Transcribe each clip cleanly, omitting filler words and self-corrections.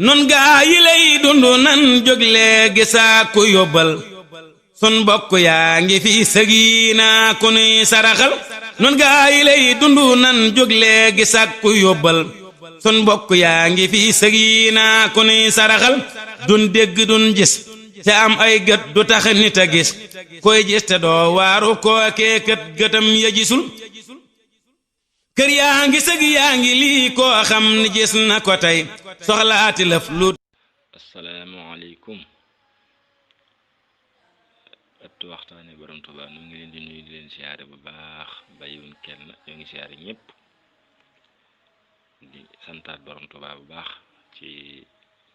nun gaa yi lay dundu nan jóg léegi sàkku yóbbal sun bokk yaa ngi fi sëgi naa ku nuy saraxal nun gaa yi lay dundu nan jóg léegi sàkku yóbbal sun bokk yaa ngi fi sëgi naa ku nuy saraxal dun dégg dun gis te am ay gët du tax nit a gis koy gis te doo waaru kookee kët gëtam ya gisul kër yaa ngi sëg yaa ngi lii koo xam ni gis na ko tey soxlaati lëf lu asalaamaaleykum ëttu waxtaane borom Tuubaa nu ngi leen di nuyu di leen siyaare bu baax bàyyiwuñ kenn ñoo ngi siyaare ñëpp di santaat borom Tuubaa bu baax ci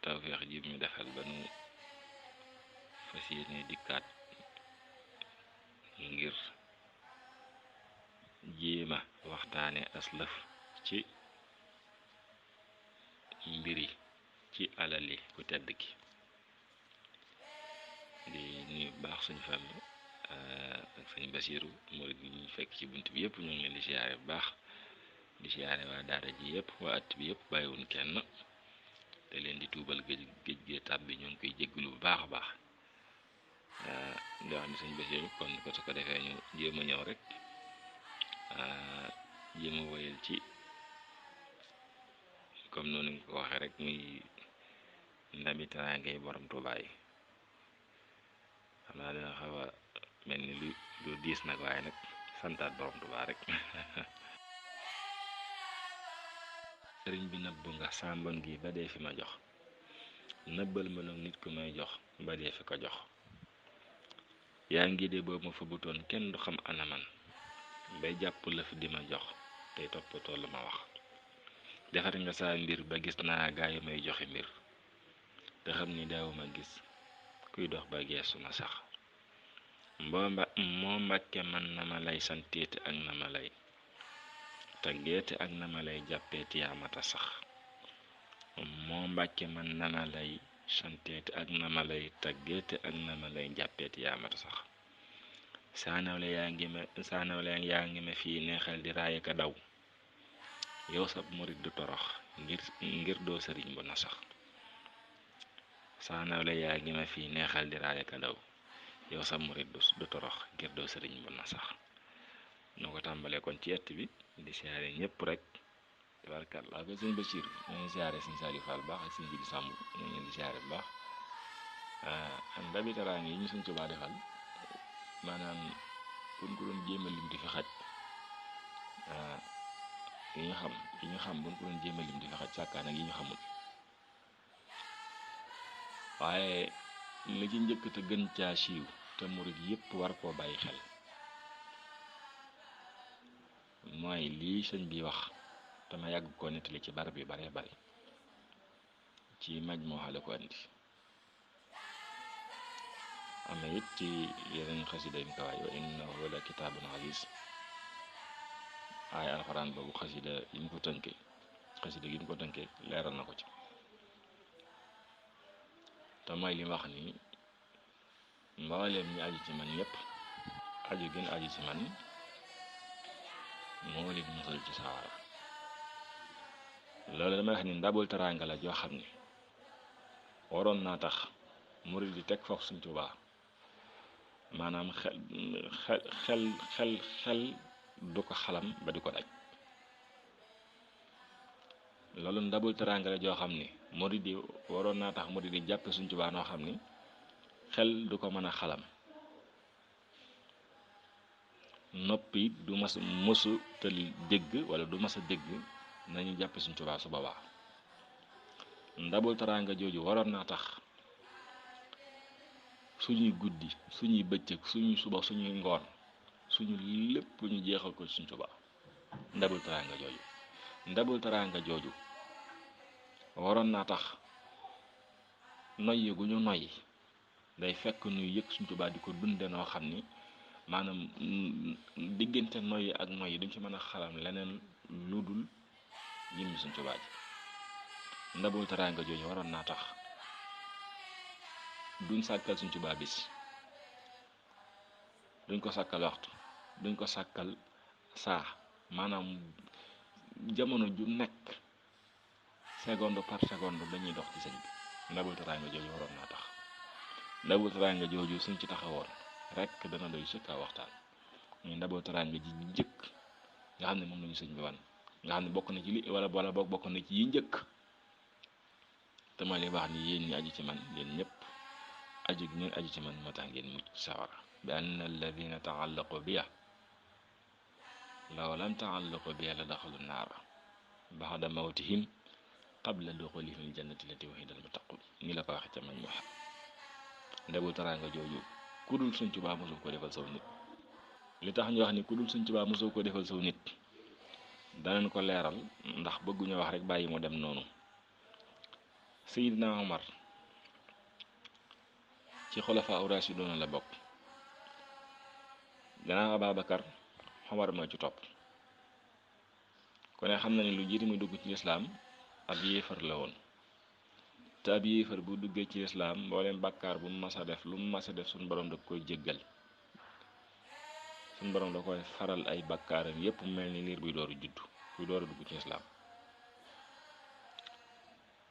tawfeex ji ñu defal ba nu fas yéene dikkaat ngir jéema waxtaane aslëf ci mbiri ci alali ku tedd ki di nuyu bu baax suñu fàmm ak sëñ Basiiru murid yi ñu fekk ci bunt bi yëpp ñoo ngi leen di siyaare bu baax di siyaare waa daara ji yëpp waa at bi yëpp bàyyiwuñ kenn te leen di tuubal géej gee tab bi ñoo ngi koy jégglu bu baax a baax di wax ni sëñ Basiiru kon ko su ko defee ñu jéem a ñëw rek jéem a woyal ci comme noonu nga ko waxee rek muy ndami teraangay borom Tuubaa yi xam naa dina xaw a mel ni lu diis nag waaye nag santaat borom Tuubaa rek sëriñ bi nëbb nga sàmbon gi ba dee fi ma jox nëbbal ma nag nit ku may jox ba dee fi ko jox yaa ngi de boobu ma fëbutoon kenn du xam anaman bay jàpp la fi di ma jox tey toppatoo la ma wax defar nga saa mbir ba gis naa gaa yi may joxe mbir te xam ni daawuma gis kuy dox ba geesu ma sax moo mbàkke man na ma lay santeeti ak na ma lay taggeeti ak na ma lay jàppeeti yaamata sax moo mbàkke man na ma lay santeeti ak na ma lay taggeeti ak na ma lay jàppeeti yaamata sax saanawle yaa ngi ma fii neexal di raaya ka daw yow sab murit du torox ngir doo sëriñ bu na sax saanawle yaa ngi ma fii neexal di raaya ka daw yow sab murit du torox ngir doo sëriñ bu na sax noo ko tàmbalee kon ci ett bi di siyaare ñëpp rek tabaarkalla ko sëñ Basiir ñoo ngi siyaare sëñ Saliou Fall baax ak sëñ Jibi Sàmb ñoo ngi di siyaare bu baax ndabi teraanga yi ñu sëñ Tuubaa defal maanaam buñ ko doon jéem a lim di fi xaj yi ñu xam buñ ko doon jéem a lim di fi xaj sàkkaan ak yi ñu xamul waaye li ci njëkk te gën caa siiw te murid yépp war koo bàyyi xel mooy lii sëñ bi wax te ma yàgg koo nettali ci barab yu bare bari ci maj moo xale ko andi am na it ci yeneen xasida yi kawaay wa innahu la kitaabun aziz ay alxuraan boobu xasida gi mu ko tënkee leeral na ko ci te mooy li wax ni mbooleem ñi aju ci man ñëpp aju gën aju ci man moo leen musal ci sawara loolu damay wax ni ndabul teraanga la joo xam ni waroon naa tax murid di teg foofu Sëñ Tuubaa maanaam xel du ko xalam ba di ko daj loolu ndabul teraanga la joo xam ni murid di waroon naa tax murid di jàppe Sëñ Tuubaa noo xam ni xel du ko mën a xalam noppi du mësu te dégg wala du mas a dégg nañu jàppe Sëñ Tuubaa su boobaa ndabul teraanga jooju waroon naa tax suñuy guddi suñuy bëccëg suñuy suba suñuy ngoon suñu lépp ñu jeexal ko Sëñ Tuubaa ndabul teraanga jooju waroon naa tax noyyi gu ñu noyyi day fekk ñuy yëg Sëñ Tuubaa di ko dunde noo xam ni maanaam diggante noyyi ak noyyi duñ ci mën a xalam leneen lu dul jëmmi Sëñ Tuubaa ji ndabul teraanga jooju waroon naa tax duñ sàkkal Sëñ Tuubaa bis duñ ko sàkkal waxtu duñ ko sàkkal saa maanaam jamono ju nekk seconde par seconde dañuy dox ci sëñ bi ndabul teraanga jooju waroon naa tax ndabul teraanga jooju suñ ci taxawoon rek dana doy sëkk waxtaan muy ndabul teraanga ji njëkk nga xam ne moom lañu sëñ bi wan nga xam ne bokk na ci li wala boog bokk na ci yi njëkk te ma li wax ni yéen ñi aju ci man yéen ñëpp aju gi ngeen aju ci man moo tax ngeen mucc sawara bi anna alladina taallaqu biya law lam taallaqu biya la daxalu naara baxda mawtihim qabla duxulihim aljannati lati wahida almuttaqun ni la ko waxe ca mañ wax ndabul teraanga jooju ku dul Sëñ Tuubaa mosoo ko defal saw nit li tax ñu wax ni ku dul Sëñ Tuubaa mosoo ko defal saw nit danañ ko leeral ndax bëgguñu wax rek bàyyi mu dem noonu. Seydina Omar ci xulafaa ur-raasiduun la bokk gannaaw Ababakar Omar moo ci topp kon xam na ne lu jiitu muy dugg ci lislaam ab yéefar la woon te ab yéefar bu duggee ci lislaam mbooleem bàkkaar bu mu mas a def lu mu mas a def suñu borom da koy jéggal suñu borom da koy faral ay bàkkaaram yépp mel ni liir buy door a judd buy door a dugg ci lislaam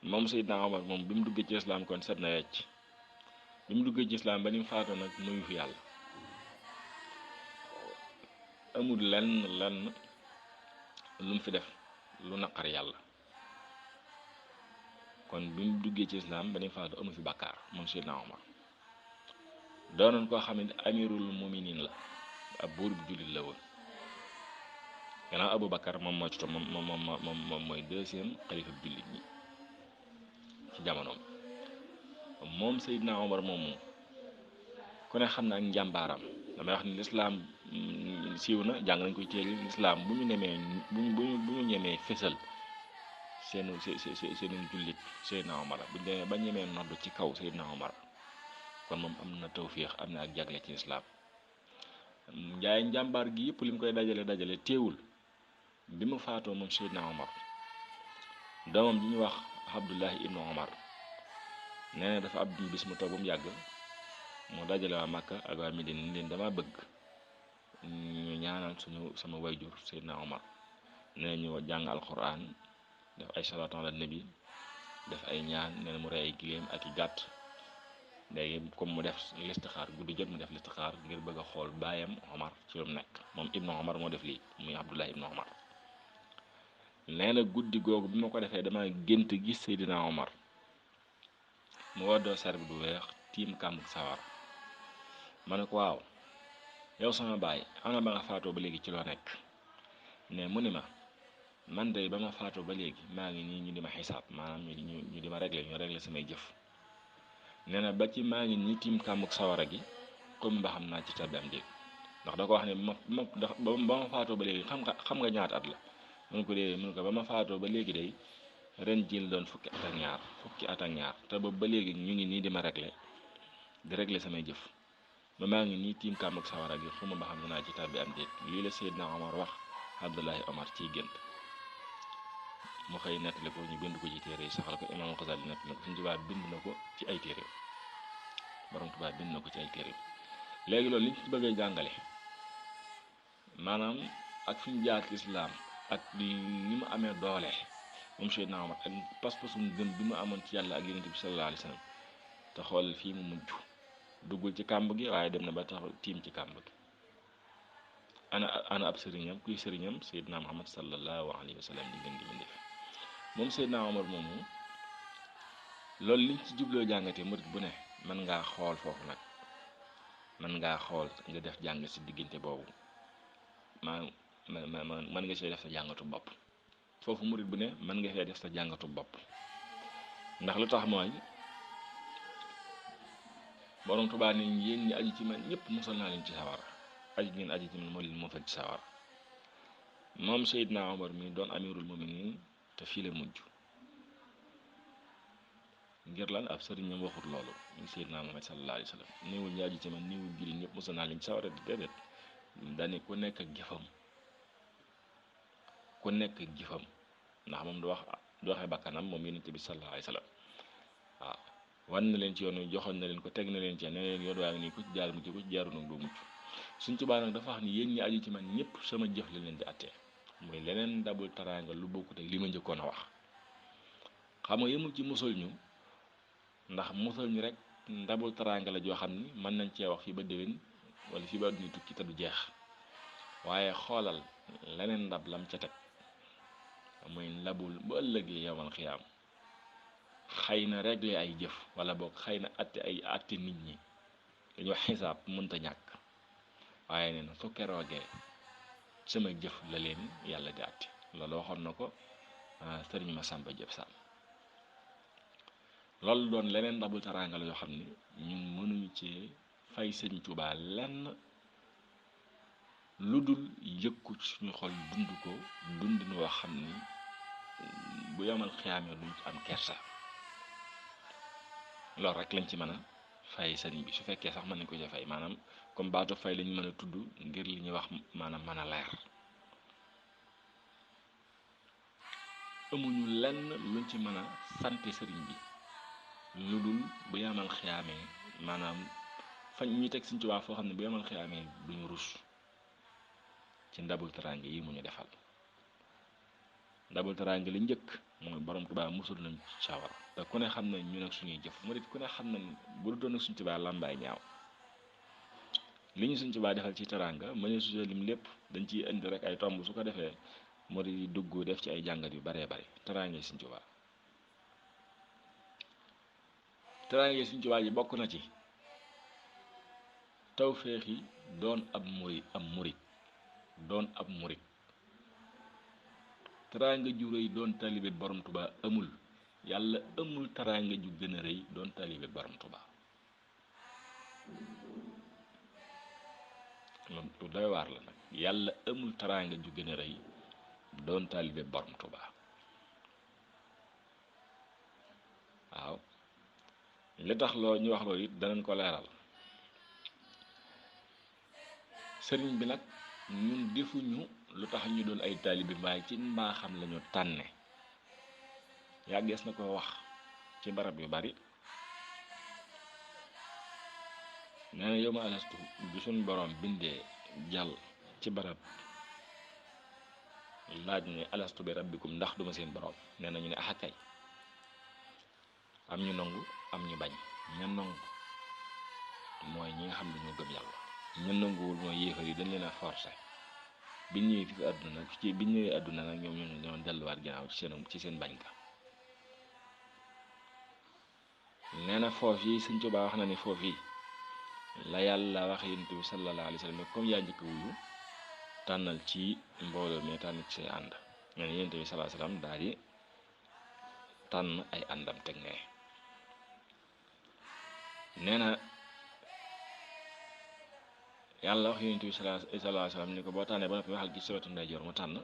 moom Seydina Omar moom bi mu duggee ci lislaam kon set na wecc bi mu duggee ci lislaam ba ni mu faatoo nag nuyu fi yàlla amul lenn lu mu fi def lu naqar yàlla kon bi mu duggee ci lislaam ba ni mu faatoo amu fi bàkkaar moom Seydina Omar doonoon koo xam ne amirul muminin la ab buur bu jullit la woon gannaaw Abu Bakar moom moo ci topp moom mooy deuxième xalifa jullit ñi ci jamonoom moom Seydina Omar moomu ku ne xam na ak njàmbaaram damay wax ni lislaam siiw na jàng nañ koy téere lislaam bu ñu nemee bu ñu ñemee fésal seenu jullit Seydina Omar bu ñu demee ba ñemee noddu ci kaw Seydina Omar kon moom am na tawfiix am na ak jagle ci lislaam njaay njàmbaar gi yëpp li mu koy dajale teewul bi mu faatoo moom Seydina Omar doomam ji ñu wax Abdullahi ibnu Omar nee na dafa ab bis mu toog ba mu yàgg mu dajale waa Makka ak waa Medina ni leen dama bëgg ñu ñaanal sama wayjur Seydina Omar nee ñu jàng alquran def ay salaatu ala nabi def ay ñaan nee na mu rey ay giléem ak i gàtt léegi comme mu def listixaar guddi jot mu def listixaar ngir bëgg a xool baayam Omar ci lu mu nekk moom ibnu Omar moo def lii muy Abdullahi ibnu Omar nee na guddi googu bi ma ko defee dama gént gis Seydina Omar mu woddoo ser bi du weex tiim kàmb sawar ma ne ko waaw yow sama baay ana ba nga faatoo ba léegi ci loo nekk ne mu ni ma man de ba ma faatoo ba léegi maa ngi nii ñu di ma xisaab maanaam ñu di ma régler samay jëf nee na ba ci maa ngi nii tiim kàmb sawara gi comme ba xam naa ci tabbi am déet ndax da ko wax ne ba ma faatoo ba léegi xam nga ñaata at la mun ko dee mun ko ba ma faatoo ba léegi day ren jii la doon fukki at ak ñaar te boobu ba léegi ñu ngi nii di ma régler samay jëf ba maa ngi nii tiim kàmm ak sawara gi xuma ba xam ne naa ci tàbbi am déet lii la Seydina Omar wax Abdullahi Omar ciy gént mu xëy nettali ko ñu bind ko ci téere yi saxal ko Imaam Xasaali nettali ko Sëñ Tuubaa bind na ko ci ay téere Borom Tuubaa bind na ko ci ay téere léegi loolu liñ ci bëgg a jàngale maanaam ak fi mu jaar ci lislaam ak ni mu amee doole moom Seydina Omar ak pas-pasum gëm bi mu amoon ci yàlla ak Yonent bi sallallahu alayhi wa sallam te xool fii mu mujj duggul ci kàmb gi waaye dem na ba tax tiim ci kàmb gi ana ab sëriñam kuy sëriñam Seydina Muhammad sallallahu alayhi wa sallam di gën di mu def moom Seydina Omar moomu loolu liñ ci jubloo jàngatee murit bu ne mën ngaa xool foofu nag mën ngaa xool nga def jàng si diggante boobu mën nga see def sa jàngatu bopp foofu murit bu ne mën nga fee def sa jàngatu bopp ndax lu tax mooy Borom Tuubaa ni yéen ñi aju ci man ñëpp musal naa leen ci sawar aju ngeen aju ci man moo leen musal ci sawar moom Seydina Omar mi doon amirul muminin te fii la mujj ngir lan ab sëriñam waxut loolu ñu Seydina Muhammad sallallahu alayhi wa sallam néewul ñi aju ci man néewul jullit ñëpp musal naa leen ci sawar déedéet dani ku nekk ak jëfam ndax moom du waxee bakkanam moom Yonent bi sallallahu alayhi wa sallam waaw wan na leen ci yoon wi joxoon na leen ko teg na leen ci ne leen yoon waa ngi nii ku ci jaar mucc ku ci jaaru nag doo mucc Sëñ Tuubaa nag dafa wax ni yéen ñi aju ci man ñëpp sama jëf la leen di attee muy leneen dabul taraanga lu bokkut ak li ma njëkkoon a wax xam nga yëmul ci musal ñu, ndax musal ñu rek ndabul taraanga la joo xam ni mën nañ cee wax fii ba déwén wala fii ba àdduna tukki te du jeex, waaye xoolal leneen ndab lam ca teg muy ndabul bu ëllëgee yowmal xiyaam xëy na régler ay jëf wala boog xëy na atte nit ñi dañu wax xisaab mënta ñàkk, waaye nee na su keroogee sama jëf la leen yàlla di àtte. loolu waxoon na ko sëriñ Masamba Diop Sam. loolu doon leneen ndabul taraanga la yoo xam ni ñun mënuñu cee fay sëñ Tuubaa lenn lu dul yëkku ci suñu xol dund ko dundin woo xam ni bu yamal xiyaamee duñ ci am kersa. loolu rek lañ ci mën a fay sëriñ bi, su fekkee sax mën nañ ko ci fay, maanaam comme baatu fay lañ mën a tudd ngir li ñuy wax maanaam mën a leer. amuñu lenn luñ ci mën a sante sëriñ bi lu dul bu yamal xiyaamee maanaam fañ ñu teg Sëriñ Tuubaa foo xam ne bu yamal xiyaamee duñu rus ci ndabul teraanga yi mu ñu defal. ndabul teraanga li njëkk mooy borom Tuubaa musul nañ ci sawar te ku ne xam nañ ñu nag suñuy jëf mu ku ne xam nañ bu du doon ak Sëriñ Tuubaa làmbaay ñaaw. li ñu Sëriñ Tuubaa defal ci teraanga mënee su lim lépp dañ ciy indi rek ay tomb, su ko defee moo di dugg def ci ay jàngat yu baree bari. teraanga Sëriñ Tuubaa Sëriñ Tuubaa yi bokk na ci tawféexi doon ab murit doon ab murit. teraanga ju rëy doon taalibe borom Tuubaa amul, yàlla amul teraanga ju gën a rëy doon taalibe borom Tuubaa. loolu lu doy waar la nag, yàlla amul teraanga ju gën a rëy doon taalibe borom Tuubaa. waaw li tax loo ñu wax loolu it danañ ko leeral. sëriñ bi nag ñun defuñu lu tax ñu doon ay taalibe waaye ci mbaaxam lañu tànne. yàggees na ko wax ci barab yu bari, nee na yow ma alastu bi suñ borom bindee jàll ci barab laaj ne alastu bi rabbikum ndax duma seen borom, nee na ñu ne axakay. am ñu nangu am ñu bañ. ña nangu mooy ñi nga xam ne ñoo gëm yàlla, ña nanguwul mooy yéefar yi dañ leen a forcé. biñ ñëwee fi àdduna biñ ñëwee àdduna nag ñoom ñoo delluwaat ginnaaw ci seen bañ ka. nee na foofu yi Sëriñ Tuubaa wax na ni foofu yi la yàlla wax Yonent bi sallallahu alayhi wa sallam comme yaa njëkk wuyu tànnal ci mbooloo mi tànn ci say ànd. nee na Yonent bi sallallahu alayhi wa sallam daal di tànn ay àndam teg nee. nee na yàlla wax Yonent bi sallallahu alayhi wa sallam ni ko boo tànnee ba noppi waxal gi ci wetu ndeyjoor mu tànn.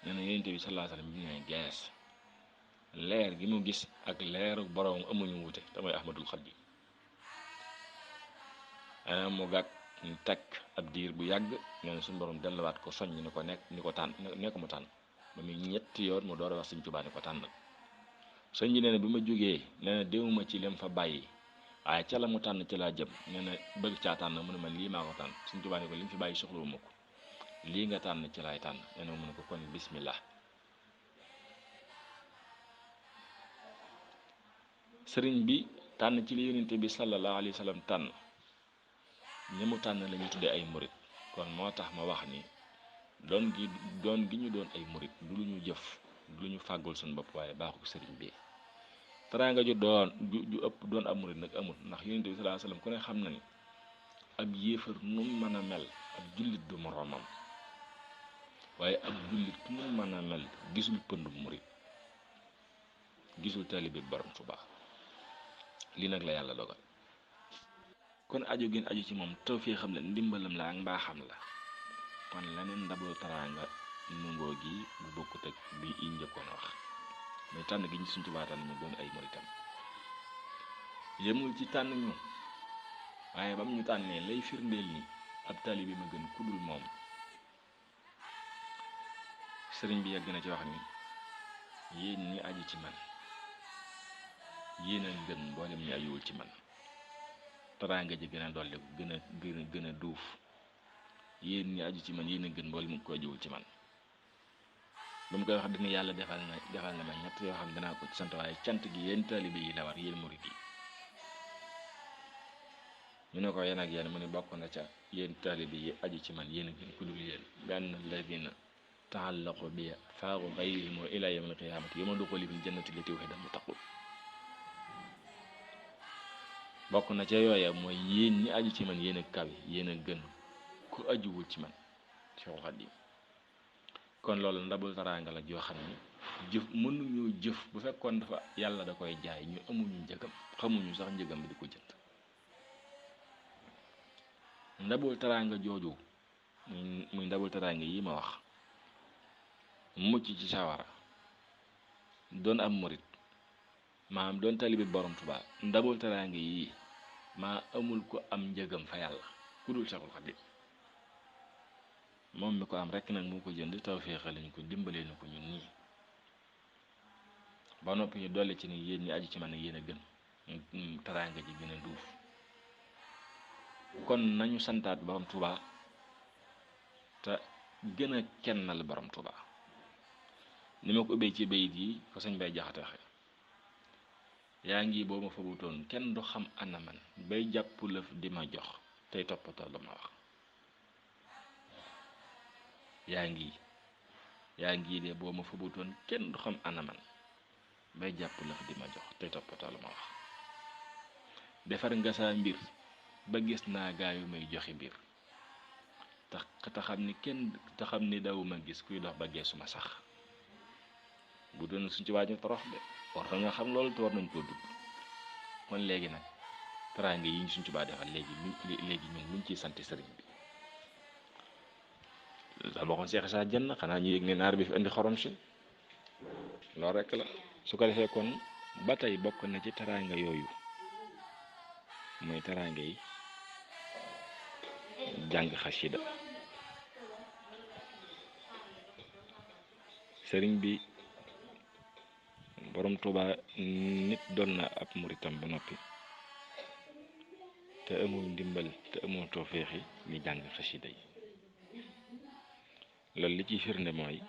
nee na Yonent bi sallallahu alayhi wa sallam bi ñu gees leer gi mu gis ak leeru borom amuñu wuute te mooy Ahmadul Xadim. mu gàtt ñu teg ab diir bu yàgg, nee na suñu borom delluwaat ko soññ ni ko ni ko tànn ne ko mu tànn ba muy ñetti yoon mu door a wax Sëriñ Tuubaa ni ko tànn. sëñ bi nee na bi ma jógee nee na déwuma ci lem fa bàyyi waaye ca la mu tànn ci laa jëm. nee na bëgg caa tànn mu ne ma lii maa ko tànn. Sëriñ Tuubaa ni ko li mu fi bàyyi soxlawuma ko, lii nga tànn ci laay tànn. nee na mu ne ko kon bismillah. sëriñ bi tànn ci li Yonent bi sallallahu alayhi wa sallam tànn ñi mu tànn la ñuy tuddee ay murit. kon moo tax ma wax ni doon gi ñu doon ay murit du lu ñu jëf, du lu ñu fàggul suñu bopp, waaye baaxu sëriñ bi. teraanga ju ëpp doon ab murit nag amul, ndax Yonent bi sallallahu alayhi wa sallam ku ne xam na ni ab yéefar nu mu mën a mel ab jullit du moroomam, waaye ab jullit nu mu mën a mel gisul pëndum murit, gisul taalibe borom Tuubaa. lii nag la yàlla dogal. kon aju gën aju ci moom tawfeexam la, ndimbalam la ak mbaaxam la. kon leneen ndabul teraanga nungoo gi bu bokkut ak bi i njëkkoon wax mais tànn gi ñu Sëriñ Tuubaa tànn ñu doon ay muritam. yemul ci tànn ñu waaye bam ñu tànnee lay firndeel ni ab taalibe ma gën ku dul moom. sëriñ bi yàgg na ci wax ni yéen ñi aju ci man yéen a gën mboolem ñi ajuwul ci man. teraanga ji gën a dolli gën a duuf. yéen ñi aju ci man yéen a gën mboolem ko ajuwul ci man. ba mu koy wax dina yàlla defal na ma ñett yoo xam danaa ko ci sant waaye cant gi yéen taalibe yi la war yéen murid yi. ñu ne ko yéen ak yéen mu ne bokk na ca yéen taalibe yi aju ci man yéen a gën ku dul yéen benn alladina taallaqu bi faaru gayrihim ila yawmil qiyaamati yawma duxuli fil jannati lati wa'ida al-muttaqun. bokk na ca yooya mooy yéen ñi aju ci man yéen a kawe yéen a gën ku ajuwul ci man Seexul Xadiim. kon loolu ndabul taraanga la joo xam ne jëf mënuñoo jëf bu fekkoon dafa yàlla da koy jaay ñu amuñu njëgam xamuñu sax njëgam bi di ko jënd. ndabul taraanga jooju muy ndabul taraanga yi ma wax mucc ci sawara doon am murit maam doon talibi borom Tuubaa ndabul taraanga yi maa amul ko am njëgam fa yàlla ku dul Seexul Xadiim. moom mi ko am rekk nag moo ko jënd tawféexal lañu ko dimbalee na ko ñun nii ba noppi ñu dolli ci ni yéen ñi aju ci man nag yéen a gën taraanga ji gën a duuf. kon nañu santaat borom Tuubaa te gën a kennal borom Tuubaa ni ma ko ubbee ci bayit yi ko sëñ Bay Jaxate waxe yaa ngi boo ma fabutoon kenn du xam ana man bay jàpp lëf di ma jox tey toppatoo la ma wax. yaa ngi de boo ma fabutoon kenn du xam ana man bay jàpp lëf di ma jox tey toppatoo la ma wax. defar nga saa mbir ba gis naa gaayu may joxe biir te xam ni dawuma gis kuy dox ba geesuma sax bu doon suñ ci waaju torox de war na nga xam loolu te war nañ koo dugg. kon léegi nag teraanga yi ñu suñ ci baa defal léegi ñun luñ ciy sant sëriñ bi la waxoon Seex Isaa Jeen xanaa ñu yëg ne naar bi fi indi xorom si loolu rekk la. su ko defee kon ba tey bokk na ci teraanga yooyu mooy teraanga yi jàng xasida. sëriñ bi borom Tuubaa nit doon na ab muritam ba noppi te amul ndimbal te amul tawféexi li jàng xasida yi. loolu li ciy firnde mooy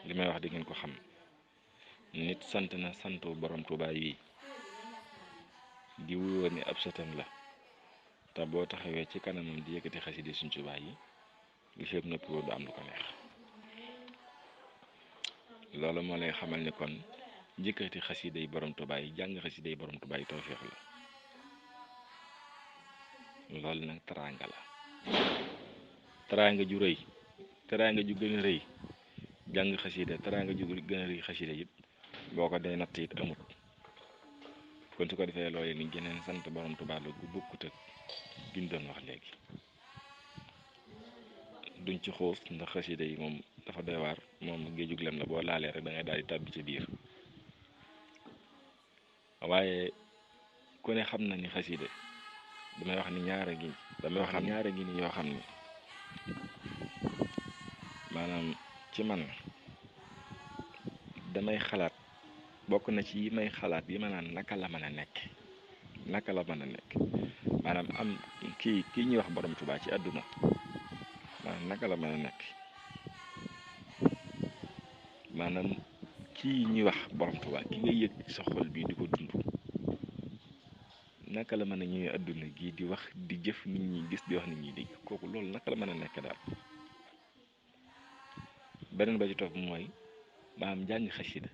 li may wax di ngeen ko xam nit sant na santu borom Tuubaa yi di wuyoo ni ab sëtam la te boo taxawee ci kanamam di yëkkati xasida suñ Tuubaa yi li fépp noppi woo du am lu ko neex. loolu moo lay xamal ni kon njëkkati xasida yi borom Tuubaa yi jàng xasida yi borom Tuubaa yi tawféex la. loolu nag teraanga la teraanga ju rëy teraanga ju gën a rëy jàng xasida teraanga ju gën a rëy xasida it boo ko dee natt it amut. kon su ko defee loolu ni geneen sant borom Tuubaa la gu bokkut ak giñ doon wax léegi. duñ ci xuus ndax xasida yi moom dafa doy waar moom géejug lem la boo laalee rek da ngay daal di tàbbi ci biir. waaye ku ne xam na ni xasida damay wax ni ñaara gi ni yoo xam ni maanaam ci man damay xalaat bokk na ci yi may xalaat yi ma naan naka la mën a nekk maanaam am kii ñuy wax borom Tuubaa ci àdduna maanaam naka la mën a nekk maanaam kii ñuy wax borom Tuubaa ki nga yëg sa xol bii di ko dund naka la mën a ñëwee àdduna gii di wax di jëf nit ñi gis di wax nit ñi dégg kooku loolu naka la mën a nekk daal. beneen ba ci topp mooy maanaam jàng xasida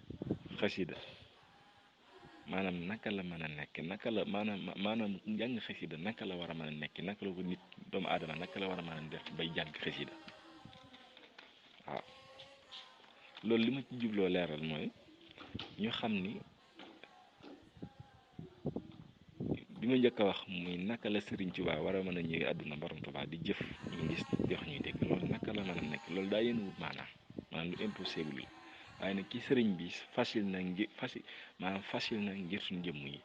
maanaam naka la mën a nekk naka la maanaam jàng xasida naka la war a mën a nekk naka la ko nit doomu aadama naka la war a mën a def bay jàng xasida. waaw loolu li ma ci jubloo leeral mooy ñu xam ni bi ma njëkk a wax muy naka la Sëriñ Tuubaa war a mën a ñëwee àdduna borom Tuubaa di jëf ñu gis di wax ñuy dégg loolu naka la mën a nekk loolu daa yéen wut maanaam lu impossible la waaye nag ki sëriñ bi facile na ngir suñu jëmm yi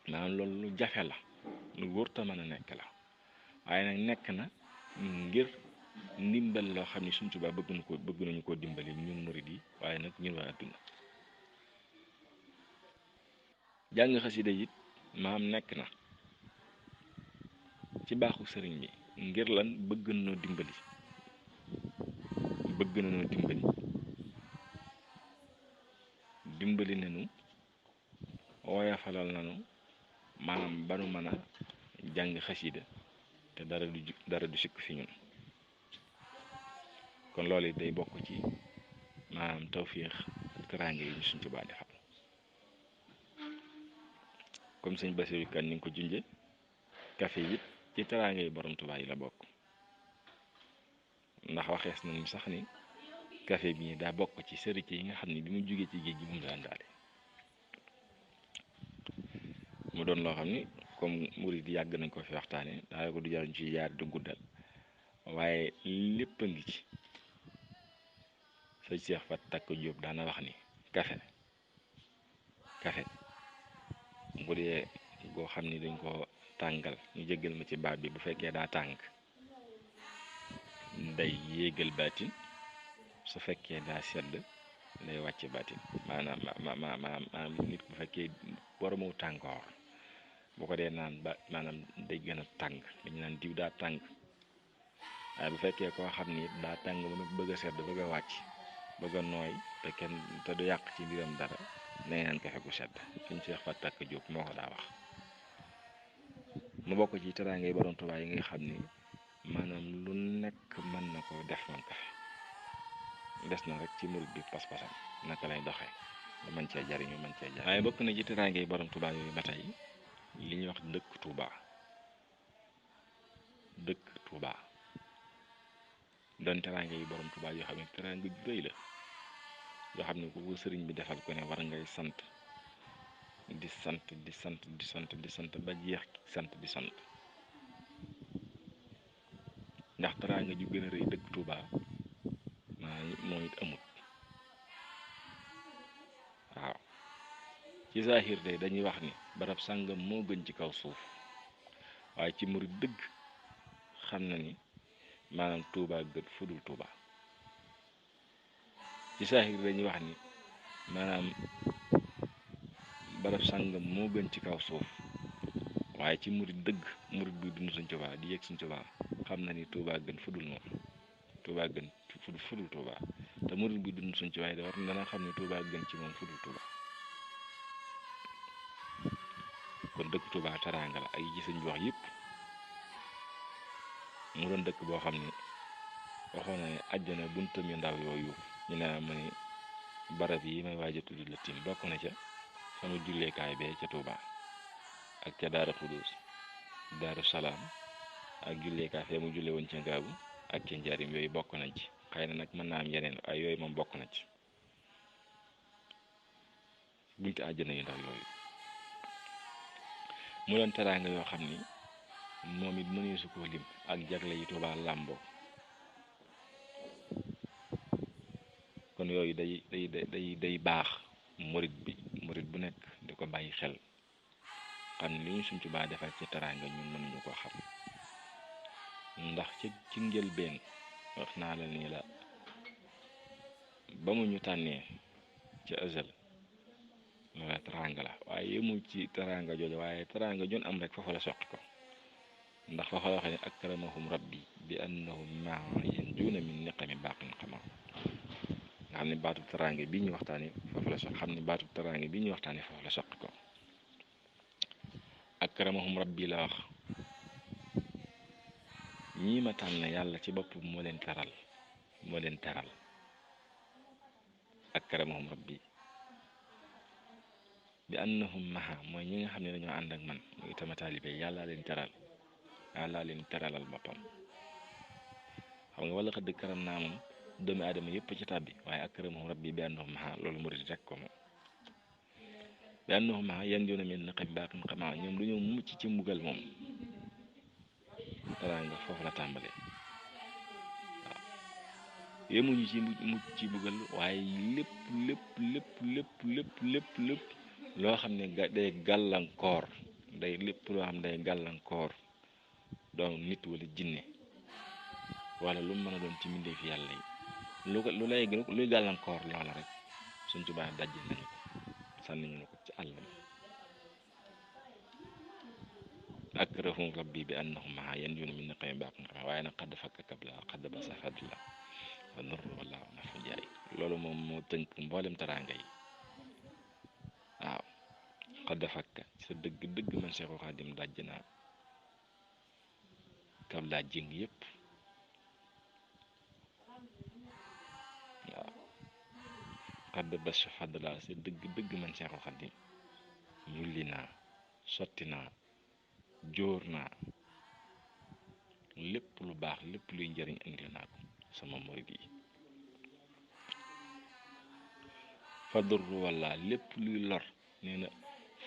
maanaam loolu lu jafe la lu wërta mën a nekk la waaye nag nekk na ngir ndimbal loo xam ne Sëriñ Tuubaa bëgg nañu koo dimbali ñun murid yi waaye nag ñun waa àdduna. jàng xasida it maam nekk na ci baaxu sëriñ bi ngir lan bëgg nañoo dimbali dimbali nañu woyafalal nañu maanaam ba nu mën a jàng xasida te dara du sikk fi ñun kon loolu it day bokk ci maanaam tawfiix ak teraanga yi ñu Sëñ Tuubaa defal comme sëñ Basiru Kan ni nga ko junje café yi ci teraanga yi borom Tuubaa yi la bokk ndax waxees nañu sax ni café bi daa bokk ci sëriñ yi nga xam ne bi mu jógee ci géej gi bu mu daan daale mu doon loo xam ni comme murid yàgg nañ ko fi waxtaane daa ko du jariñ ci yaar du guddal waaye lépp a ngi ci sëñ Seex Fat Takk Jóob daana wax ni café bu dee goo xam ni dañ ko tàngal ñu jéggal ma ci baat bi bu fekkee daa tàng day yéegal baatin su fekkee daa sedd day wàcc baatin maanaam nit bu fekkee boromu tàngoor bu ko dee naan ba maanaam day gën a tàng dañu naan diw daa tàng waaye bu fekkee koo xam ni daa tàng ba nag bëgg a sedd bëgg a wàcc bëgg a nooy te du yàq ci mbiram dara dañ naan kafe gu sedd suñ Seex Fat Takk Jóob moo ko daa wax mu bokk ci teraanga yi borom Tuubaa yi nga xam ni maanaam lu nekk mën na ko def moom kafe des na rek ci murid bi pas-pasam naka lay doxee ba mën cee jariñu mën cee jariñ waaye bokk na ci teraanga yi borom Tuubaa yooyu ba tey li ñuy wax dëkk Tuubaa doon teraanga yi borom Tuubaa yoo xam ne teraanga ju rëy la yoo xam ne ku ko sëriñ bi defal ko ne war ngay sant di sant ba jeex sant ndax teraanga ju gën a rëy dëkk Tuubaa moom it amut waaw ci zahir de dañuy wax ni barab sàngam moo gën ci kaw suuf waaye ci murid dëgg xam na ni maanaam Tuubaa gën fudul Tuubaa ci zahir dañuy wax ni maanaam barab sàngam moo gën ci kaw suuf waaye ci murid dëgg murid buy dund Sëñ Tuubaa di yegg Sëñ Tuubaa xam na ni Tuubaa gën fudul moom Tuubaa gën fudul Tuubaa te murid buy dund Sëñ Tuubaa da war dana xam ne Tuubaa gën ci moom fudul Tuubaa kon dëkk Tuubaa teraanga la ay ci sëñ bi wax yëpp mu doon dëkk boo xam ne waxoon na ne àjjana buntam yu ndaw yooyu ñu ne ma ni barab yi may waaj a tudd la tiim bokk na ca sama julleekaay bee ca Tuubaa ak ca Daara Xudoos Daaru Salaam ak julleekaay fee mu julle woon ca Ngaabu ak ca Njaarim yooyu bokk nañ ci xëy na nag mën naa am yeneen ay yooyu moom bokk na ci bunti àjjana yu ndaw yooyu mu doon teraanga yoo xam ni moom it mënee su koo lim ak jagle yi Tuubaa làmboo kon yooyu day baax murit bu nekk di ko bàyyi xel xam li ñu Sëñ Tuubaa defal ci teraanga ñun mënuñu ko xam ndax ci njëlbeen wax naa la ni la ba mu ñu tànnee ci azal loola teraanga la waaye yemul ci teraanga jooju waaye teraanga jun am rek foofu la soqi ko ndax foofa la waxee ne akramahum rabbi bi annahum maa yanjuuna min niqami baaqin xama nga xam ne baatub teraanga bi ñu waxtaanee foofu la soq xam ne baatub teraanga bi ñu waxtaanee foofu la soqi ko akramahum rabbi la wax ñii ma tànn yàlla ci bopp moo leen teral akramahum rabbi bi annahum maha mooy ñi nga xam ne dañoo ànd ak man muy tama taalibe yàllaa leen teralal boppam xam nga wala xëdd karam naa moom doomi aadama yëpp ci tàbbi waaye akramahum rabbi bi annahum maha loolu murid rek ko moom bi annahum maha yanjuuna min niqami baaqin xama ñoom du ñoo mucc ci mbugal moom teraanga foofu la tàmbalee waaw yemuñu ci mucc ci mbugal waaye lépp loo xam ne day gàllankoor lépp loo xam ne day gàllankoor doon nit wala jinne wala lu mu mën a doon ci mbindeef yàlla yi luy gàllankoor loola rek Sëñ Tuubaa dajji nañu ko sànni ñu ko ci àll akramahum rabbi bi annahum maha yanjuuna min niqami baaqin xama waaye nag xadd fakka kabla xadd ba safadla wa nur wala nafu jaay loolu moom moo tënk mboolem teraanga yi xadda fakka sa dëgg-dëgg man Seexul Xaadim dajj naa kam laa jëng yépp waaw xadda bas xadd laa sa dëgg-dëgg man Seexul Xaadim yulli naa sotti naa jóor naa lépp lu baax lépp luy njëriñ indi naa ko sama murid yi fadurru walla lépp luy lor nee na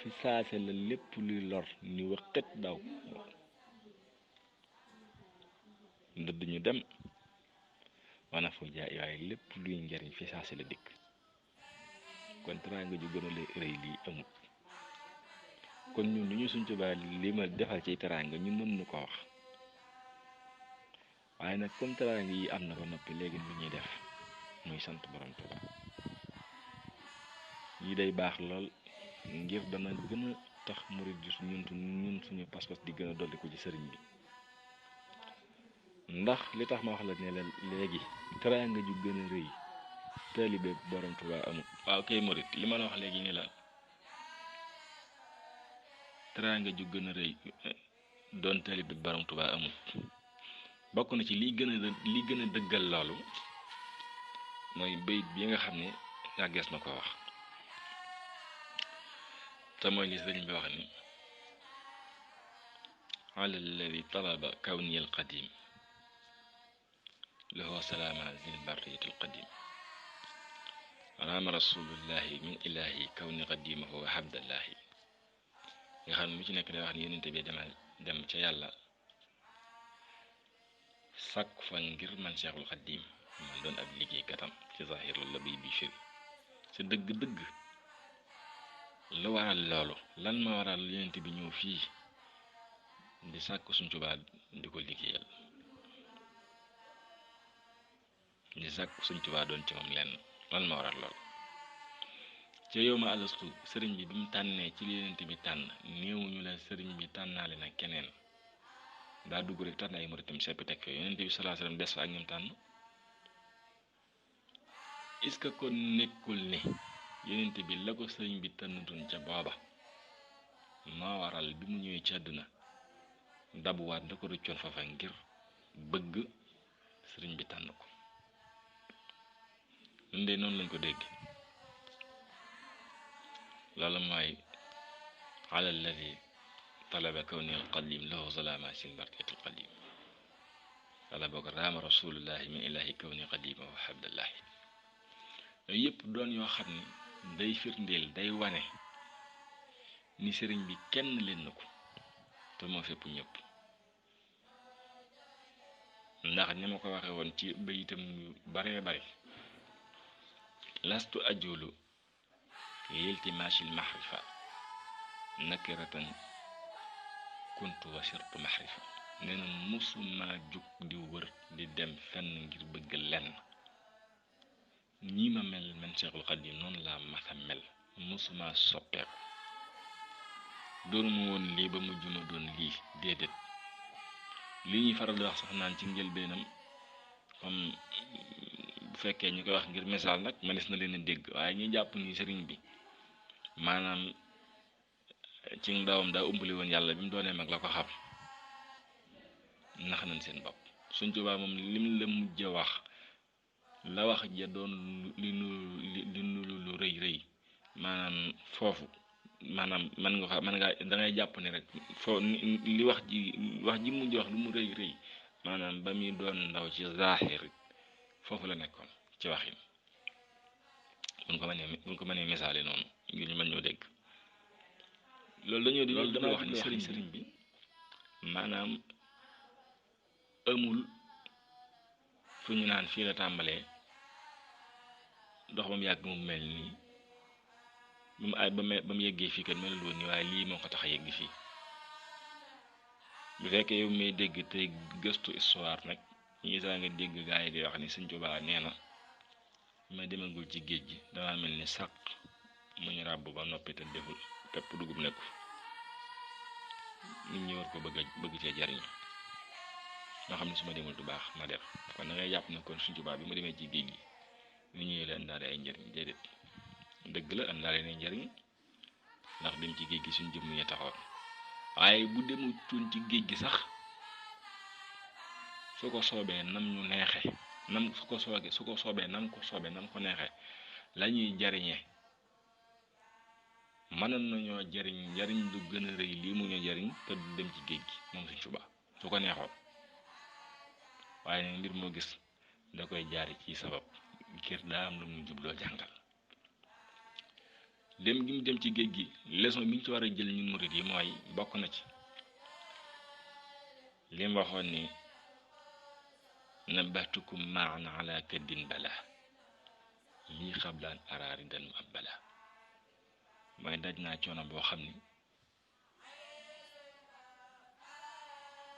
fi saase la lépp luy lor ni waqët daw ndëdd ñu dem wana fu jaay waaye lépp luy njëriñ fi saase la dikk kon teraanga ju gën a rëy lii amut kon ñun lu ñu suñ Tuubaa li ma defal ci teraanga ñun mën nu ko wax waaye nag comme teraanga yi am na ba noppi léegi lu ñuy def muy sant borom Tuubaa yi day baax lool ngir dana gën a tax murid ñun suñu pas-pas di gën a dolli ko ci sëriñ bi ndax li tax ma wax la ne la léegi teraanga ju gën a rëy taalibe borom Tuubaa amul waaw kay murid li ma la wax léegi ni la teraanga ju gën a rëy doon taalibe borom Tuubaa amul bokk na ci li gën a dëggal loolu mooy bayit bi nga xam ne yàggees na ko wax te mooy li sëriñ bi wax ni ala alladi talaba kawni alqadim lahu salaama zil barriyati alqadim raama rasulullahi min ilahi kawni qadimahu wa habdallahi nga xam ne mu ci nekk day wax ni yonente bi dem ca yàlla sàkku fa ngir man Seexul Xaddim man doon ab liggéey katam ci zahir la bay bi firi sa dëgg-dëgg lu waral loolu lan ma waral yonent bi ñëw fii di sàkku suñ Tuubaa di ko liggéeyal di sàkku suñ Tuubaa doon ci moom lenn lan ma waral loolu ca yow ma alastu sëriñ bi mu tànnee ci li yonent bi tànn néewuñu la sëriñ bi tànnaale na keneen daa dugg rek tànn ay muritam seppi teg fee yonent bi sallallahu alayhi wasallam des fa ak ñoom tànn est-ce que kon nekkul ne yonent bi la ko sëriñ bi tànnutoon ca booba moo waral bi mu ñëwee ci àdduna dabuwaat da ko rëccoon fa ngir bëgg sëriñ bi tànn ko ñun de noonu lañ ko dégg loolu mooy ala alladi talaba kawni alqadim lahu salama sin barkati alqadim wala boog raama rasulullahi min ilahi kawni qadima wa habdallahi yooyu yëpp doon yoo xam ne day firndeel day wane ni sëriñ bi kenn leen na ko te moo fépp ñëpp ndax ni ma ko waxee woon ci bayitam yu baree bari lastu ajulu liltimaasil mahrifa nakiratan kuntu wa sirtu mahrifa nee na musuma jug di wër di dem fenn ngir bëgg lenn ñii ma mel man Seexul Xadiim noonu laa masa mel musuma soppeeku doon mu woon lii ba mujj ma doon lii déedéet li ñuy faral di wax sax naan ci njëlbeenam comme bu fekkee ñu koy wax ngir misaal nag mënees na leen a dégg waaye ñuy jàpp ni sëriñ bi maanaam ci ndawam daa umbali woon yàlla bi mu doonee mag la ko xam nax nañ seen bopp Sëriñ Tuubaa moom lim la mujj a wax la wax ja doon li nu lu rëy rëy maanaam foofu maanaam mën nga da ngay jàpp ne rek foo li wax ji mujj wax lu mu rëy rëy maanaam ba muy doon ndaw ci zahir foofu la nekkoon ci waxin buñ ko mënee misaale noonu ngir ñu mën ñoo dégg loolu dama wax ni sëriñ bi maanaam amul fu ñu naan fii la tàmbalee dox ba mu yàgg mu mel nii ba mu yeggee fii kat melul woon nii waaye lii moo ko tax a yegg fii bu fekkee yow may dégg tey gëstu histoire nag ñi saa nga dégg gaa yi di wax ni Sëriñ Tuubaa nee na ma demagul ci géej gi dama mel ni sàq mu ñu ràbb ba noppi te deful pepp dugub nekku nit ñi war ko bëgg cee jariñ ñoo xam ne su ma demul du baax ma dem kon da ngay jàpp ne kon Sëriñ Tuubaa bi mu demee ci géej gi nit ñi la indaale ay njariñ déedéet dëgg la indaale na njariñ ndax dem ci géej gi suñ jëmm ya taxoon waaye bu demu cuun ci géej gi sax su ko soobee nam ñu neexe nam su ko soobee nam ko neexe la ñuy jariñe mënoon nañoo jariñ lu gën a rëy lii mu ñu jariñ te du dem ci géej gi moom Sëñ Tuubaa su ko neexoon waaye ne mbir moo gis da koy jaari ci sabab ngir daa am lu mu jubloo jàngal dem gi mu dem ci géej gi leçon bi ñu ci war a jël ñun murid yi mooy bokk na ci li mu waxoon ni nabahtukum maan ala kaddin bala lii xablaan araari dan ab bala mooy daj naa coono boo xam ni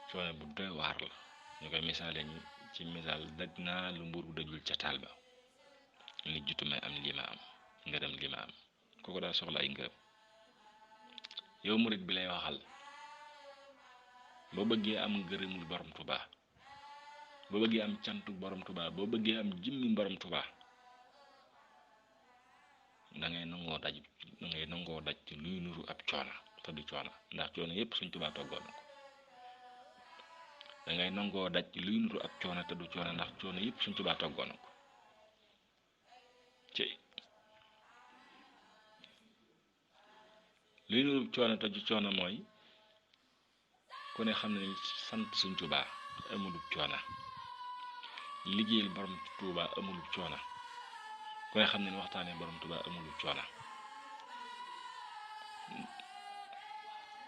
coono bu doy waar la ñu koy misaale ñi ci misaal daj naa lu mburu dajul ca taal ba nit jutu may am lii ma am ngërëm lii ma am kooku daa soxla ay ngërëm yow murid bi lay waxal boo bëggee am ngërëmul borom Tuubaa boo bëggee am cantu borom Tuubaa boo bëggee am jimmi borom Tuubaa da ngay nangoo daj ci luy nuru ab coona te du coona ndax coono yépp Sëñ Tuubaa toggoon na ko da ngay nangoo daj ci luy nuru ab coona te du coona ndax coono yépp Sëñ Tuubaa toggoon na ko ci luy nuru coona te du coona mooy ku ne xam ne sant Sëñ Tuubaa amulub coona liggéeyal borom Tuubaa amulub coona ku ne xam ne waxtaanee borom Tuubaa amulub coona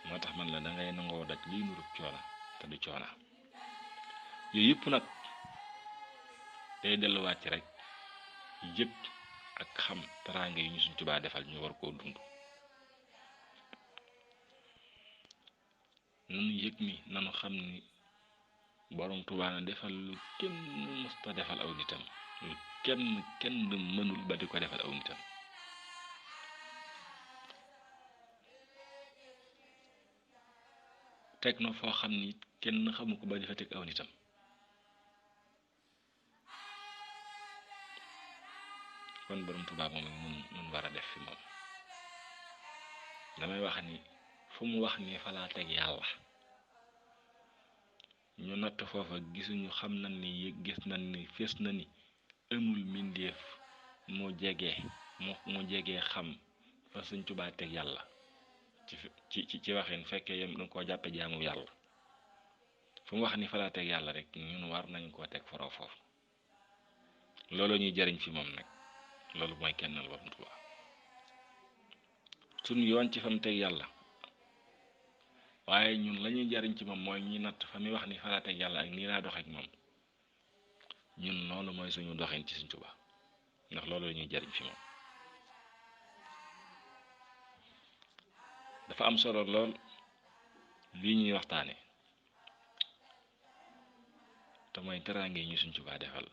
moo tax man la da ngay nangoo daj luy nurub coona te du coona yooyu yëpp nag day delluwaat ci rek yëpp ak xam teraanga yi ñu Sëñ Tuubaa defal ñu war koo dund nanu yëg ni nanu xam ni borom Tuubaa na defal lu kenn mësta defal aw nitam lu kenn mënul ba di ko defal aw nitam teg na foo xam ni kenn xamu ko ba di fa teg aw nitam kon borom Tuubaa moom nun war a def fi moom damay wax ni fu mu wax ni fa laa teg yàlla ñu natt foofa gisuñu xam nañ ni gis nañ ni fees na ni amul mbindeef mu jege xam fa Sëñ Tuubaa teg yàlla ci waxin fekkee yam danga koo jàppe jaamu yàlla fu mu wax ni fa laa teg yàlla rek ñun war nañ koo teg faroo foofu loolu ñuy jariñ fi moom nag loolu mooy kennal borom Tuubaa suñu yoon ci fa mu teg yàlla waaye ñun la ñuy jariñ ci moom mooy ñi natt fa muy wax ni fa laa teg yàlla ak nii laa doxeek moom ñun noonu mooy suñu doxin ci Sëñ Tuubaa ndax loolu la ñuy jariñ fi moom dafa am solo lool lii ñuy waxtaane te mooy teraanga yi ñu Sëñ Tuubaa defal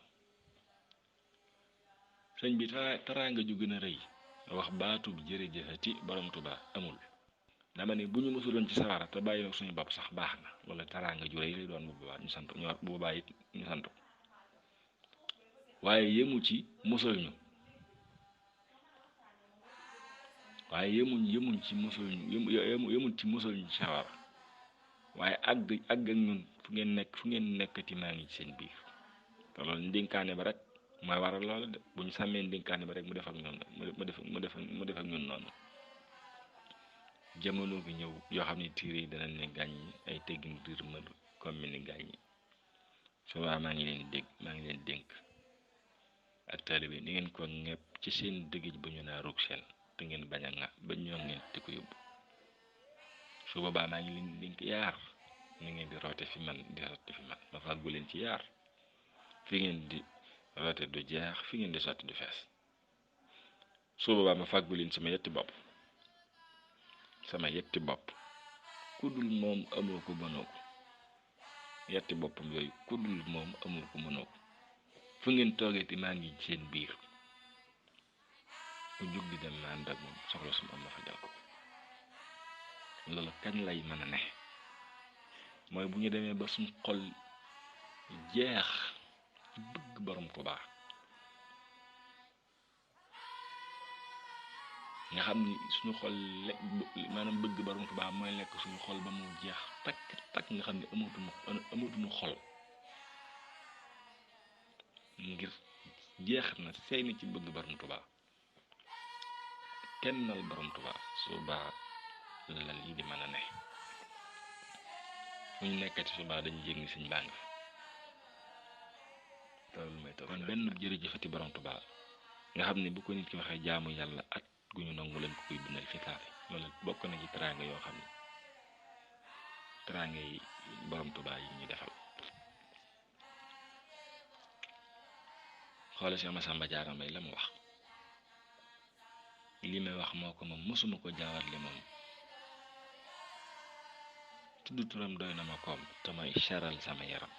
sëñ bi teraanga ju gën a rëy wax baatub jërëjëfati borom Tuubaa amul dama ne bu ñu musuloon ci sawara te bàyyi suñu bopp sax baax na wala teraanga ju rëy lay doon bu boobaa ñu sant ñu bu boobaa it ñu sant waaye yemu ci musal ñu waaye yemuñ ci musal ñu yemuñ ci musal ñu ci sawara waaye àgg ak ñun fu ngeen nekkati maa ngi ci seen biir te loolu ndénkaane ba rek mooy waral loolu de bu ñu sàmmee ndénkaane ba rek mu def ak ñun mu def ak ñun noonu jamono gi ñëw yoo xam ne tiir yi danañ ne gàññi ay teggin riir ma comme ni gàññi subaa maa ngi leen dénk ak taalibe ni ngeen ko ñepp ci seen dëggij ba ñu naa rug seen te ngeen bañ a ŋa ba ñoo ngeen te ko yóbbu su boobaa maa ngi leen dénk yaar ni ngeen di roote fi man di sotti fi man ma fàggu leen ci yaar fi ngeen di roote du jeex fi ngeen di sotti du fees su boobaa ma fàggu leen sama yetti bopp ku dul moom amoo ko mënoo ko yetti boppam yooyu ku dul moom amoo ko mënoo ko fu ngeen toogeeti maa ngi seen biir mu jug di dem ma ànd ak moom soxla suma am ma fajal ko loolu kañ lay mën a ne mooy bu ñu demee ba suñ xol jeex bëgg borom Tuubaa nga xam ni suñu xol lekk maanaam bëgg borom Tuubaa mooy lekk suñu xol ba mu jeex takk takk nga xam ne amatuñu xol ngir jeex na sey na ci bëgg borom Tuubaa kennal borom Tuubaa subaa la lii di mën a ne bu ñu nekkati subaa dañu yëg ni sëñ baa ngi fi kon benn jërëjëfati borom Tuubaa nga xam ne bu ko nit ki waxee jaamu yàlla at gu ñu nangu leen ko koy bindal fi saafi loolu bokk na ci teraanga yoo xam ne teraanga yi borom Tuubaa yi ñu defal xoole si Masamba Jaara Mbay la mu wax li may wax moo ko moom mësuma ko jaawarle moom tudd turam doy na ma koom te may seral sama yaram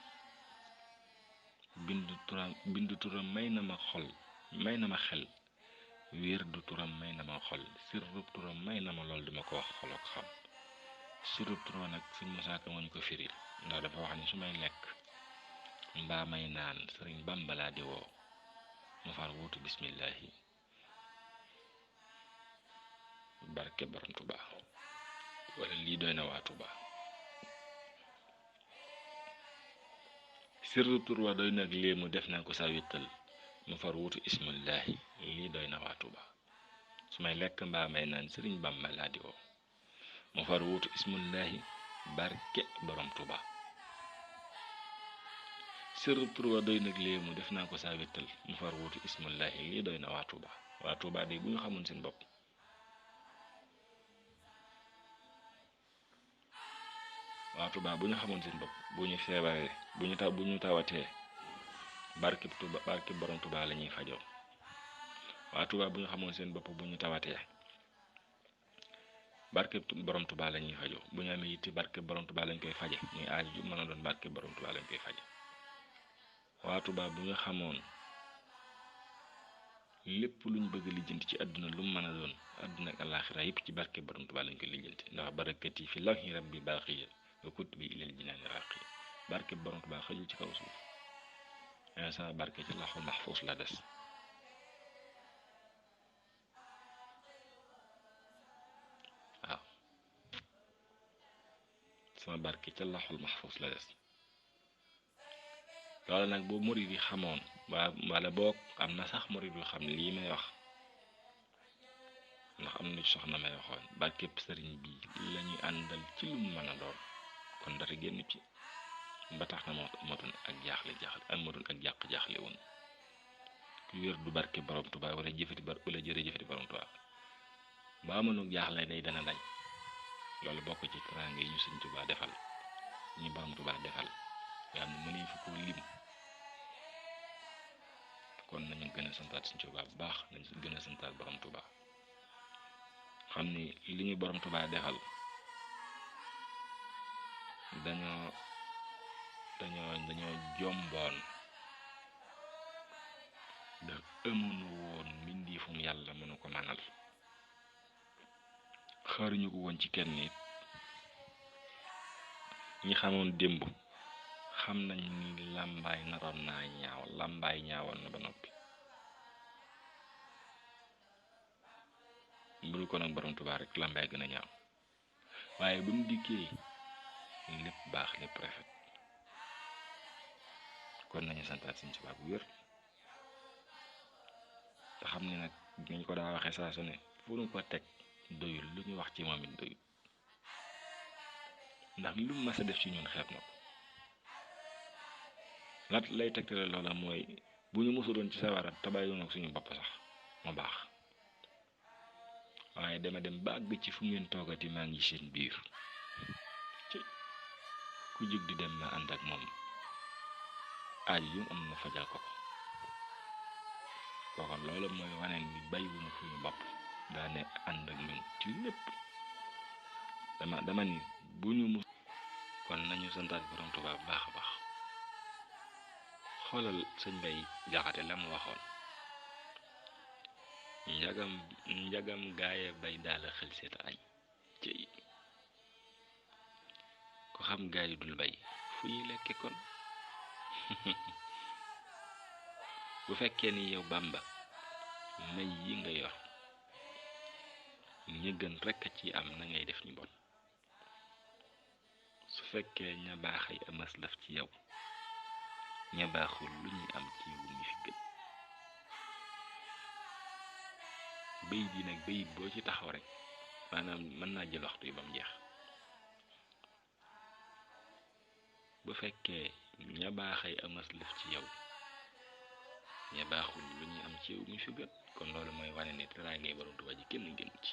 bindu turam may na ma xol may na ma xel wéer du turam may na ma xol sirrub turam may na ma lool duma ko wax xol ak xam sirrub turam nag Sëñ Musaa Ka moo ñu ko firil ndax dafa wax ni su may lekk mbaa may naan Sëriñ Bàmba laa di woo mu far wuutu bismillahi barke borom Tuubaa wala lii doy na waa Tuubaa sirru tur wa doy nag léemu def naa ko saa wittal mu far wuutu ismullahi lii doy na waa Tuubaa su may lekk mbaa may naan Sëriñ Bàmba laa di woo mu far wuutu ismullahi barke borom Tuubaa sirru tur wa doy nag léemu def naa ko saa wittal mu far wuutu ismullahi lii doy na waa Tuubaa de bu ñu xamoon seen bopp waa Tuubaa bu ñu xamoon seen bopp bu ñu feebaree bu ñu tawatee barke borom Tuubaa la ñuy fajoo waa Tuubaa bu ñu xamoon seen bopp bu ñu tawatee barke borom Tuubaa la ñuy fajoo bu ñu amee yitti barke borom Tuubaa lañ koy faje muy aaju ju mën a doon barke borom Tuubaa lañ koy faje waa Tuubaa bu ñu xamoon lépp luñ bëgg lijjanti ci àdduna lu mu mën a doon àdduna ak àllaaxira yëpp ci barke borom Tuubaa lañ koy lijjanti ndax barakati fi lawhi rabbi baaqiya wa kutubi ilal jinaani raaqiya barke borom Tuubaa xëjul ci kaw suuf sama barke ci lawhul mahfuus la des waaw sama barke ca lawhul mahfuus la des loolu nag boo murid yi xamoon wala boog am na sax murid yu xam lii may wax ndax am na soxna may waxoon barkeb sëriñ bi la ñuy àndal ci lu mu mën a doon kon dara génn ci ba tax na motoon ak jaaxle woon ku wér du barke borom Tuubaa wala jërëjëfati borom Tuubaa ba amoon jaaxle day dana dañ loolu bokk ci teraanga yi ñu Sëñ Tuubaa defal ñu borom Tuubaa defal nga xam ne mënee fu ko lim kon nañu gën a santaat Sëñ Tuubaa bu baax nañu gën a santaat borom Tuubaa xam ni li ñu borom Tuubaa defal dañoo jomboon da amuñu woon mbindeefum yàlla mënu ko manal xaaruñu ko woon ci kenn nit ñi xamoon démb xam nañ ni làmbaay naroon naa ñaaw làmbaay ñaawoon na ba noppi mburu ko nag borom Tuubaa rek làmbaay gën a ñaaw waaye ba mu dikkee lépp baax lépp rafet kon nañu santaat Sëñ Tuubaa bu wér te xam ne nag nañ ko daa waxee saa su ne fu ñu ko teg doyul lu ñu wax ci moom it doyul ndax lu mu mas a def ci ñun xeeb na ko lat lay tegtale loola mooy bu ñu mosu doon ci sawara te bàyyi ak suñu bopp sax mu baax waaye dama dem ba àgg ci fu ngeen toogati maa ngi seen biir ci ku jóg di dem ma ànd ak moom aaj yu am na fajal ko kon loolu mooy waneen ni bàyyiwuñu suñu bopp daa ne ànd ak ñun ci lépp dama ni bu ñu mus kon nañu santaat borom Tuubaa bu baax a baax xoolal sëñ Mbay Jaxate la mu waxoon njagam gaaye bay daala xel seeta añ ci ko xam gaay dul bay fu ñuy lekke kon bu fekkee ni yow Bàmba may yi nga yor ña gën rekk ci am na ngay def ñu bon su fekkee ña baaxay amas laf ci yow ña baaxul lu ñuy am ci wu ñu fi gën bayit yi nag bayit boo ci taxaw rek maanaam mën naa jël waxtu yi ba mu jeex bu fekkee ña baaxay amas laf ci yow ña baaxul lu ñuy am ci wu ñu fi gën kon loolu mooy wane ne teraangay Borom Tuubaa ji kenn gën ci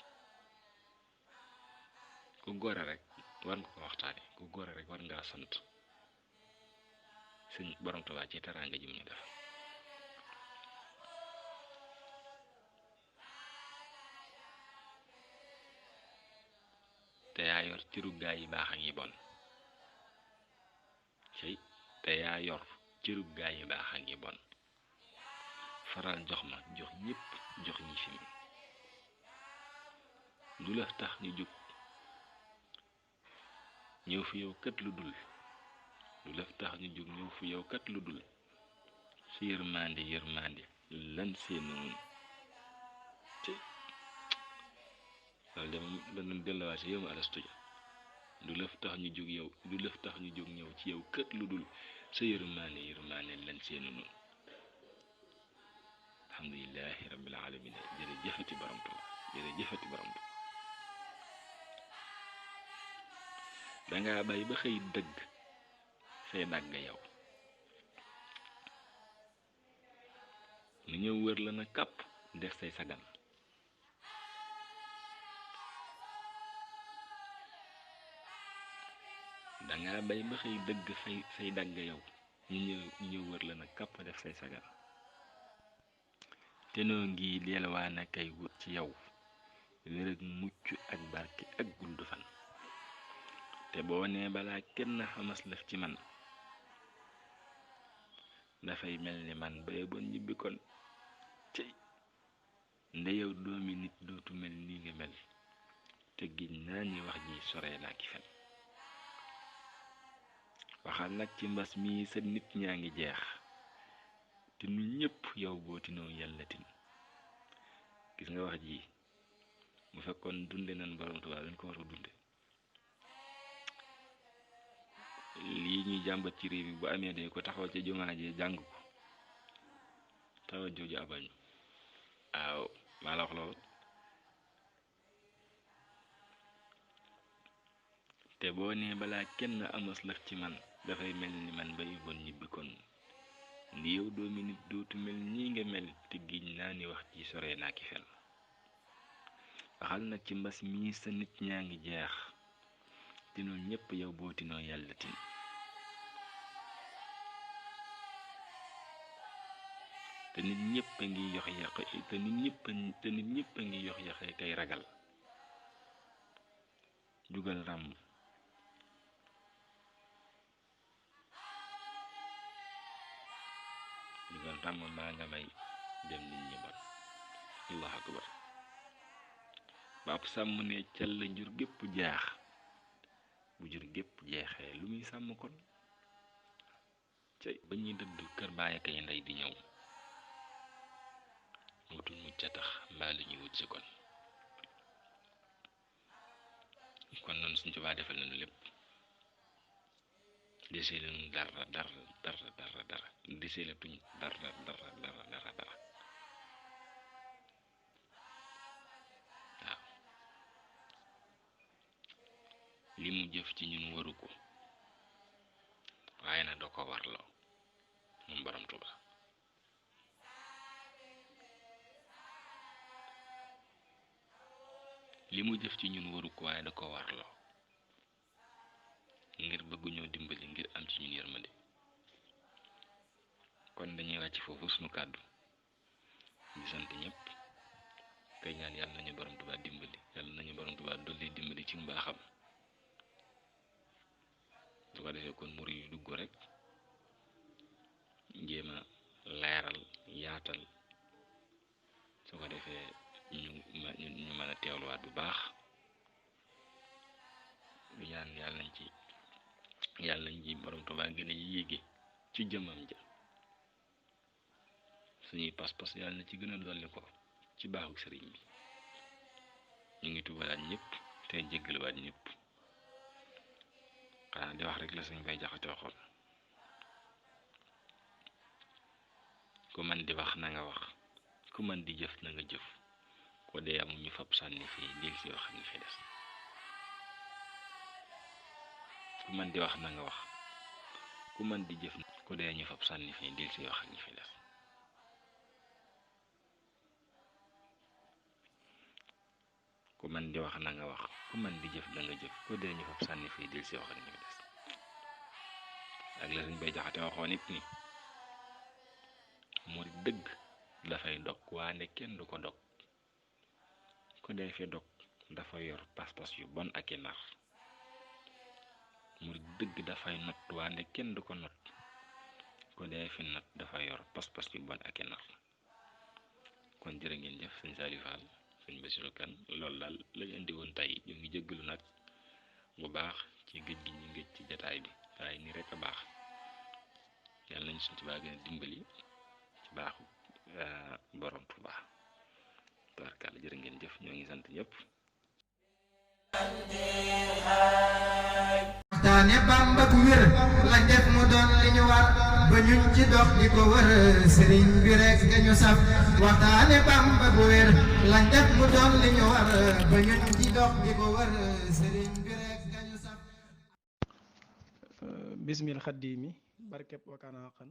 ku góore rek war nga ko waxtaane ku góore rek war ngaa sant sëñ Borom Tuubaa ci teraanga ji mu ñu def te yaa yor ciru gaa yi baax ak yi bon cey te yaa yor ciru gaa yi baax ak yi bon faral jox ma jox ñépp jox ñi fi man lu la tax ñu jóg ñëw fi yow kat lu dul lu la tax ñu jóg ñëw fi yow kat lu dul si yërmande lan seen noonu ci loolu de moom danañ delluwaat si yow ma alastu ja lu la tax ñu jóg yow lu la tax ñu jóg ñëw ci yow kat lu dul sa yërmande lan seen noonu alhamdulillahi rabbil alamin jërëjëfati Borom Tuubaa jërëjëfati Borom Tuubaa dangaa bay ba xëy dëgg say dàgg yow nu ñëw wër la na kàpp def say sagan dangaa bay ba xëy dëgg say dàgg yow ñu ñëw wër la na kàpp def say sagan te noo ngi delluwaa na kay wut ci yow wér ak mucc ak barke ak gudd fan te boo nee balaa kenn xamas laf ci man dafay mel ni man ba bon ñibbi kon cey nde yow doomi nit dootu mel nii nga mel te giñ naa ni wax ji sore naa ki fen waxal nag ci mbas mi sa nit ñaa ngi jeex te nu ñëpp yow bootinoo yàlla tin gis nga wax ji mu fekkoon dunde nan Borom Tuubaa dañ ko war a dunde lii ñuy jàmbat ci réew mi bu amee de ko taxaw ca jumaa ji jàng ko tawat jooju abañu waaw maa la wax loolu te boo nee balaa kenn amas laf ci man dafay mel ni man bay bon ñibbi kon ndi yow doomi nit dootu mel nii nga mel te giñ naa ni wax ci sore naa ki fen waxal nag ci mbas mii sa nit ñaa ngi jeex te noonu ñëpp yow bootinoo yàlla tin te nit ñëpp a ngi yox yàq te nit ñëpp a ngi yox yàqe kay ragal jugal ràmm maa nga may dem nit ñi bon allahu akbar baab sàmm ne cal la jur gépp jaax bu jur gépp jeexee lu muy sàmm kon cay ba ñuy dëdd kër bàyyi kay ndey di ñëw wutul mucc a tax mbaa lu ñuy wut si kon noonu suñ Tuubaa defal nañu lépp desee leen dara desee la tuñ dara waaw li mu jëf ci ñun waru ko waaye nag da ko warloo moom Borom Tuubaa li mu jëf ci ñun waru ko waaye da ko warloo ngir bëgguñoo dimbali ngir am ci ñun yërmande kon dañuy wàcc foofu suñu kàddu di sant ñëpp tey ñaan yàlla nañu Borom Tuubaa dimbali yàlla nañu Borom Tuubaa dolli dimbali ci mbaaxam su ko defee kon murid yu dugg rek jéem a leeral yaatal su ko defee ñu mën a teewluwaat bu baax lu ñaan yàlla nañ ci Borom Tuubaa gën a yéege ci jëmmam ja suñuy pas-pas yàlla na ci gën a dolli ko ci baaxu sëriñ bi ñu ngi tubalaat ñëpp te jéggaluwaat ñëpp xanaa di wax rek la suñ bay jaxate waxoon ku man di wax na nga wax ku man di jëf na nga jëf ko dee amul ñu fab sànni fii dil si wax ak ñi fi des ku man di wax na nga wax ku man di jëf ko dee ñu fab sànni fii dil si wax ak ñi fi des ku man di wax na nga wax ku man di jëf na nga jëf ko dee ñu fab sànni fii dil si wax ak ñi fi des ak la suñ bay jaxate waxoon it ni mu dëgg dafay dog waande kenn du ko dog ko dee fi dog dafa yor pas-pas yu bon ak i nar mu dëgg dafay not waande kenn du ko not ko dee fi not dafa yor pas-pas yu bon ak i nar kon jërë ngeen jëf sëñ Saliou Fall sëñ Bassirou Kane loolu daal lañ indi woon tey ñu ngi jéggalu nag bu baax ci géej gi ñu géej ci jataay bi waaye nii rek a baax yàlla nañ suñ Tuubaa gën a dimbali ci baaxu borom Tuubaa tabarkàlla jërë ngeen jëf ñoo ngi sant ñëpp waxtaane Bàmba bu wér la def mu doon li ñu war ba ñun ci dox di ko wër sëriñ bi rek ñu saf waxtaane Bàmba bu wér la def mu doon li ñu war ba ñun ci dox di ko wër sëriñ bi rek ñu saf bismil xaddiimi barkeb wakaana xaqan